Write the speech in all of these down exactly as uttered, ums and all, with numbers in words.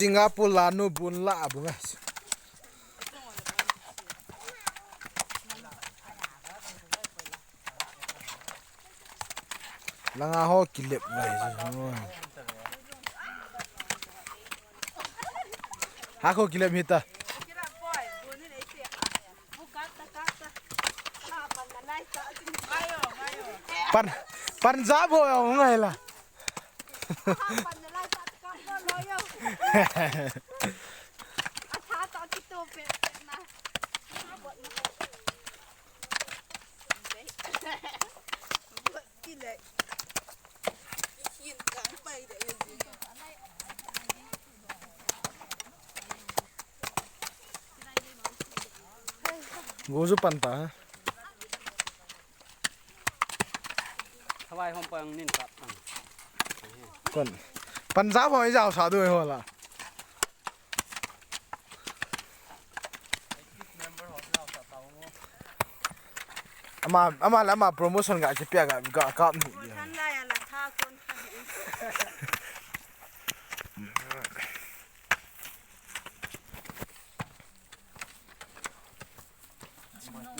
Singapore la nu bun la bu nga. Langa ho kilep ngai. Ha ho kilep hita. Pan, pan jabo ya ngai la. Gozu panta. Thawai hom pang nin kap ang. Kon. Punjab ho jao sa du ho la. Ama, ama la ama promotion ga kipia ga, ga kap ni. Than la ya la tha kon tha.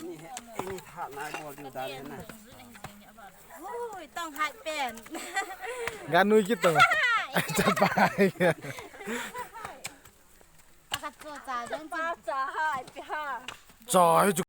Ni he, ni tha na bol diu dan he na. Hui, tong hai pen. Ganui ki tong. Chapai. Akat ko cha jong pa cha hai pe ha. Cha hi chu.